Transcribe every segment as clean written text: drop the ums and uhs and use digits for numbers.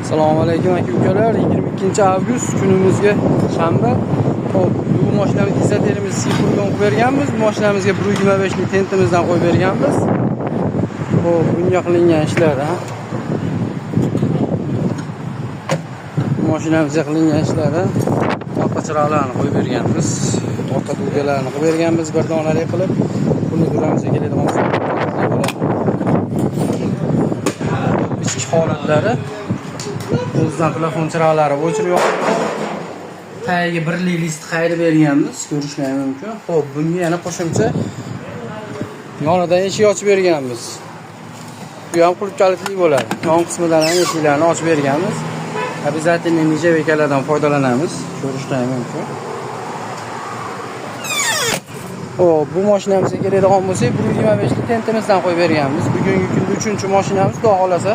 Assalomu alaykum, aka ukalar. 22-avgust kunimizga shanba. Xo'p, bu mashinamiz Izaterimiz furgon qo'yib berganmiz. Bu mashinamizga 125 lik tentimizdan qo'yib berganmiz. Xo'p, bunga qilingan ishlar, ha. Bu mashinamizga qilingan ishlar, ha. Orqa chiroqlarni qo'yib berganmiz. Orqa dugalarni qo'yib berganmiz bir donalik qilib. Buni duramizga keladigan bo'lsa, bo'ladi. Ichki holatlari, o'zidan plafon chiroqlari o'chirib yoqilgan. Tagiga birlik list qayirib berganmiz, ko'rishlari mumkin. Xo'p, bunga yana qo'shimcha yonidan eshik ochib berganmiz. Bu ham qulf kalitli bo'ladi. Yon qismidan ham eshiklarni ochib berganmiz. Обязательно нержавейка lardan foydalanamiz, ko'rishlari mumkin. Xo'p, bu mashinamizga keladigan bo'lsak, 125 lik tentimizdan qo'yib berganmiz. Bugungi kunda 3-mashinamiz, xudo xolasa.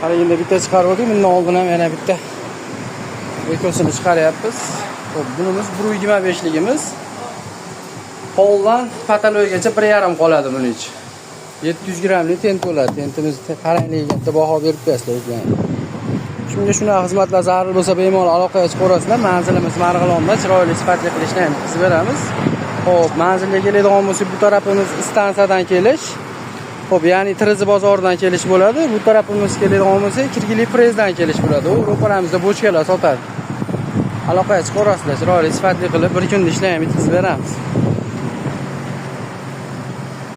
Hali bitta chiqarib, bundan oldin ham yana bitta ekosini chiqaryapmiz. Xo'p, bunimiz 125 ligimiz. Poldan потолок gacha 1,5 qoladi buni ichi. 700 grammli tent bo'ladi. Tentimiz qarangligiga bitta baho berib qo'yasizlar o'zlaring. Shunga shunaqa xizmatlar zarur bo'lsa, bemalol aloqaga chiqaverasizlar. Manzilimiz Marg'ilonda, chiroyli, sifatli qilishni ham yetkazib beramiz. Xo'p, manzilga keladigan bo'lsak, bu tarafimiz stansiyadan kelish. Xo'p, ya'ni Terezi bozoridan kelish bo'ladi. Bu tarafimiz keladigan bo'lsak, Kirgili prezdan kelish bo'ladi. U ro'paramizda bochkalar sotadi. Aloqaga chiqaverasizlar, chiroyli, sifatli qilib bir kunda ishlayam yetkazib beramiz.